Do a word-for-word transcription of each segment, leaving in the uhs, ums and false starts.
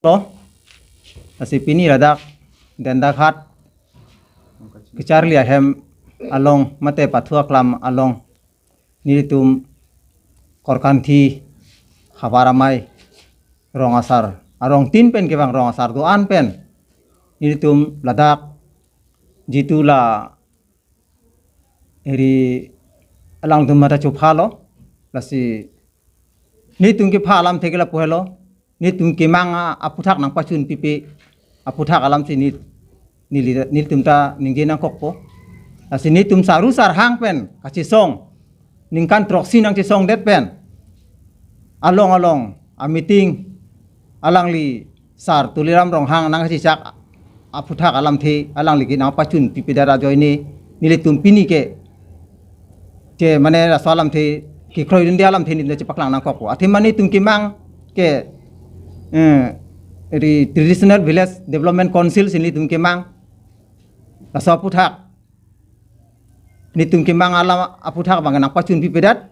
Lo, lasi pini ladak Dendaghat kacharli ahem along mate pathu aklam along nelitum Korkanthi Havar Amei rong asar arong tin pen kevang rong asar do-an pen nelitum ladak jitu la eri alangtum mata chopha lo, lasi nelitum kepha alamthe ke lapu helo, nelitum kemang a-, aphuthak nangpachun pipe, aphuthak alamthe neli, neli, nelitum ta ningje nangkokpo. Lasi nelitum saru sarhang pen kachesong, ningkan throksi nangchesongdet pen along along a-meeting alangli Sar Tuliram Ronghang nangkachechak aphuthak alamthe alangli ke nangpachun pipedet ajoine nelitum pini ke, ke mane laso alamthe kekroidunde alamthe nelitum chepaklang nangkokpo. Athema nelitum kemang ke, eh, eri Traditional Village Development Council si nelitum kemang. Laso aphuthak nelitum kemang alam aphuthak abang nangpachun pipedet.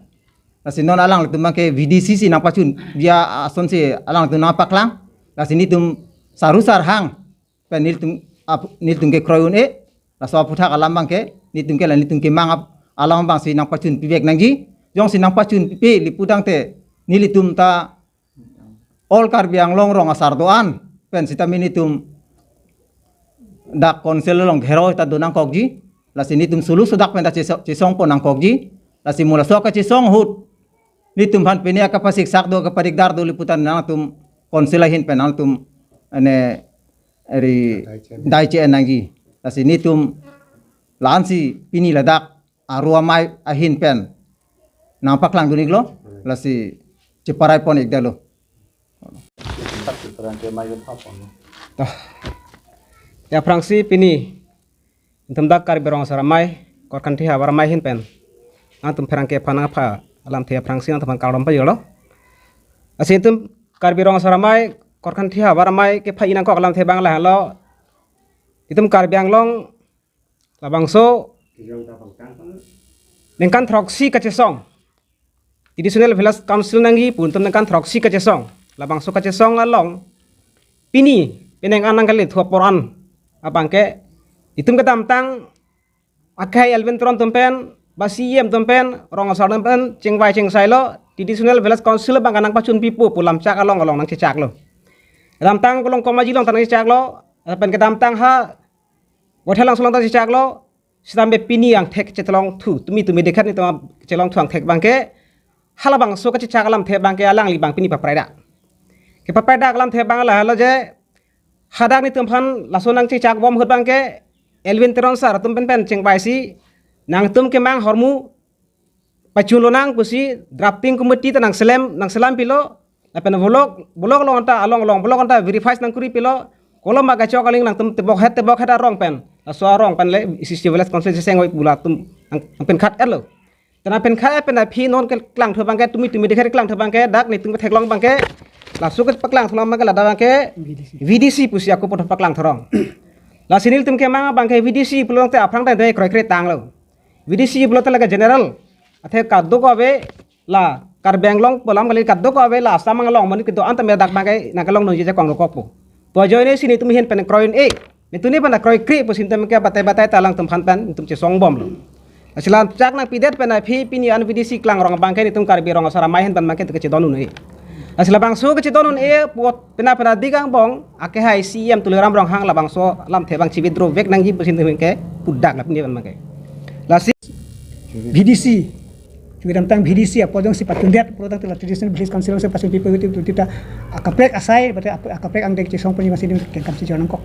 Lasi non alanglitum abang ke V D C si nangpachun, via ason si alanglitum nangpaklang. Lasi nelitum saru sarhang pen nelitum ap-, nelitum kekroi un-e. Laso aphuthak alam abang ke nelitum ke la nelitum kemang ap-, alam abang si nangpachun pivek nangji. Jongsi nangpachun pipe lapu tangte nelitum ta all Karbi Anglong rong asar do-an pen sitame nelitum dak council along gherao ta do nangkokji. Lasi nelitum sulu sudak pen ta cheso-, chesongpon nangkokji. Lasi mo laso kachesong ahut nelitum aphan pine akapasiksak do, akapadikdar do lapu tangte nangtum council ahin pen nangtum ane eri dai che-en nangji. Lasi nelitum la-ansi pini ladak Havar Amei ahin pen nangpaklangdun-iklo, lasi cheparaipon-ikdetlo. Tah. Ya aphrangsi pini nelitum dak Karbi Rong Asar Amei, Korkanthi Havar Amei ahin pen nangtum pherangke aphan nangpha alamthe aphrangsi nangtum aphan kardom pajirlo. Lasi nelitum Karbi Rong Asar Amei, Korkanthi Havar Amei kepha-i nangkok alamthe abang lahelo. Nelitum Karbi Anglong labangso ningkan throksi kachesong, Traditional Village Council nangji pu nelitum ningkan throksi kachesong. Labangso kachesong along pini penang an nangkele thu apor an abang ke nelitum kedamtang akhai Elwin Teron atum pen, ba C E M atum pen, rong asar atum pen chingvai chingsailo, Traditional Village Council abang nangpachun pipo pu lamchak along along nangchechaklo. Kedamtang Kolong Komaji along ta nangchechaklo, pen kedamtang ha Voithalangso along ta chechaklo, sitame pini angthek chelongthu, tumi tumi dekhet nelitum chelongthu angthek abang ke, halabangso kachechak alamthe abang ke alangli abang pini papraidak. Kepapraidak alamthe abang lahelo je, hadak nelitum aphan laso nangchechakbom ahut abang ke, Elwin Teron sir atum pen pen chingvaisi, nangtum kemang ahormu pachunlonang pusi drafting committee ta nangselem, nangselam pilo, lapen block, block along ta along along block ta verify nangkuri pilo, kolom ma kachok aling nangtum tebokhet tebokhet arong pen, laso arong pen le C C Village Council seseng oi pu latum nang, nangpenkhat-etlo. Te nangpenkhat-et pen aphi non keklangthu abang ke, tumi tumi dekhet klangthu abang ke, dak nelitum ketheklong abang ke, laso kepaklangthu abang ke, ladak abang ke V D C. V D C pusi ako puthot paklangthu rong. Lasi nelitum kemang abang ke V D C pulote aphrang ta kroikre tanglo. V D C pulote lake general. Athe kadokave la Karbi Anglong pu alam kali, kadokave la Assam along amonit kedo-an tame dak abang ke nangkelong nangji jakong rokok pu. Pu ajoine si nelitum ahin pen kroi un-e. Nelitum ni pen kroikre pusi nelitum ke batai batai ta alangtum aphan pen nelitum chesongbomlo. Lasi lamchak nangpidet pen aphi pini an V D C klangrong abang ke nelitum Karbi Rong Asar Amei ahin pen abang ke nelitum kechedon un-e. Lasi labangso kechedon un-e pu penang penang dik angbong, akehai C E M Tuliram Ronghang labangso alamthe abang chi-withdraw vek nangji pusi nelitum ke pudak la pini pen abang ke. Lasi V D C, kedamtang V D C apot jongsi pachundet, pulo tangte la Traditional Village Council si pachun pipo itu, itu ta akaprek asai, berarti ap-, akaprek angdeng chesongpon abang si nelitum kengkam si jornang kok.